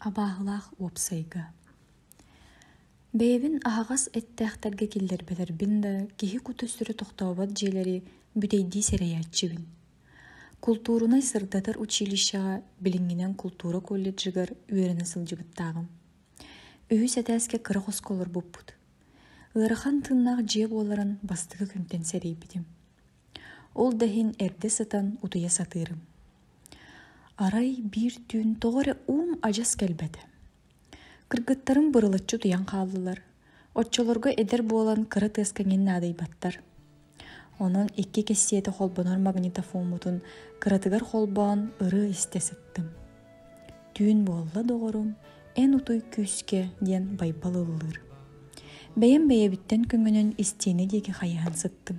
Абааһылаах уопсайга Бэйэбин аһаҕас эттээхтэргэ киллэрбэтэрбин да, киһи кута-сүрэ тохтообот дьиэлэри бүтэйдии сэрэйээччибин. Култуурунай-сырдатар училищеҕа, билиҥҥинэн култуура колледжыгар үөрэнэ сылдьыбыттааҕым. Үһүс этээскэ кыра хоско олорбуппут. Ыарахан тыыннаах дьиэ буоларын бастакы күнтэн сэрэйбитим. Ол да иһин эрдэ сытан утуйа сатыырым. Арай биир түүн тоҕо эрэ уум адьас кэлбэтэ. Кыргыттарым бырылаччы утуйан хааллылар. Оччолорго эдэр буолан кыра тыаска эҥин наадыйбаттар. Онон икки кэссиэтэ холбонор магнитофоммутун кыратыгар холбоон ырыа истэ сыттым. Түүн буолла доҕорум, эн утуй күүскэ диэн Байбал ыллыыр. Бэйэм бэйэбиттэн көҥөнөн истиэнэ диэки хайыһан сыттым.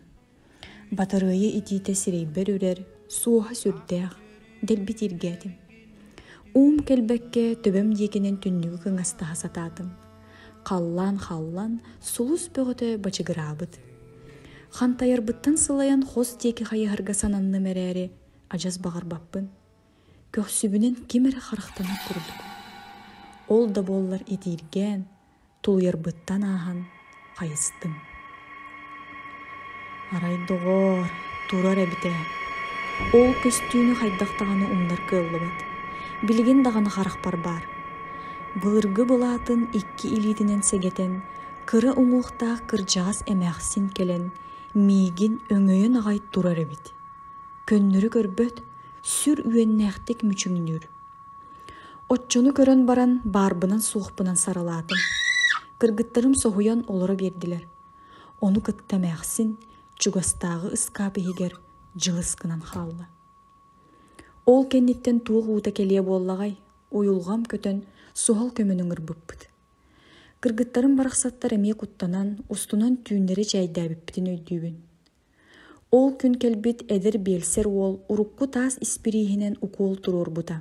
Батарыайа итиитэ сирэйбэр үрэр, суоһа сүрдээх, дэлби тииргээтим. Уум кэлбэккэ төбөм диэкинэн түннүгү кыҥастаһа сатаатым. Халлаан халлан, сулус бөҕөтө бачыгыраабыт. Хантайарбыттан сылайан хос диэки хайыһарга сананным эрээри, адьас баҕарбаппын. Көхсүбүнэн ким эрэ харахтанар курдук. Ол да буоллар итииргээн, тулуйарбыттан ааһан хайыстым. Арай доҕоор, турар эбит ээ. Ол көстүүнү хайдах даҕаны умнар кыаллыбат. Билигин даҕаны харахпар баар. Былыргы былаатын икки илиитинэн сэгэтэн, кыра уҥуохтаах кырдьаҕас эмээхсин кэлэн, миигин өҥөйөн аҕай турар эбит. Көннөрү көрбөт, сүр үөннээхтик мүчүҥнүүр. Оччону көрөн баран баарбынан-суохпунан сарылаатым. Кыргыттарым соһуйан олоро биэрдилэр. Ону кытта эмээхсин чугастааҕы ыскаап иһигэр дьылыс гынан хаалла. Ол кэнниттэн туох уута кэлиэ буоллаҕай, уйулҕам көтөн, суһал көмөнү ыҥырбыппыт. Кыргыттарым барахсаттар эмиэ куттанан, устунан түүннэри чээйдээбиппитин өйдүүбүн. Ол күн кэлбит эдэр биэлсэр уол урукку таас испирииһинэн укуол туруорбута.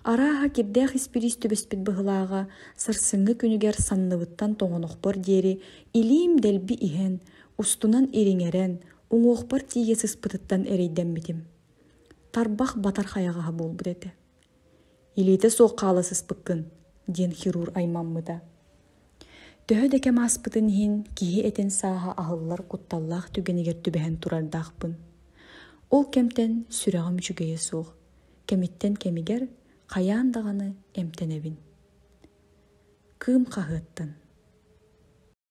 Арааһа кирдээх испириис түбэспит быһылааҕа сарсыҥҥы күнүгэр санныбыттан тоҥонохпор диэри илиим дэлби иһэн, устунан ириҥэрэн, уҥуохпар тиийэ сыспытыттан эрэйдэммитим. Тарбах батар хайаҕаһа буолбут этэ. «Илиитэ суох хаала сыспыккын» диэн хирург аймаммыта. Төһө да кэм ааспытын иһин, киһи этин сааһа аһыллар кутталлаах түгэнигэр түбэһэн турардаахпын. Ол кэмтэн сүрэҕим үчүгэйэ суох, кэмиттэн кэмигэр хайаан даҕаны эмтэнэбин. Кыым хаһыаттан.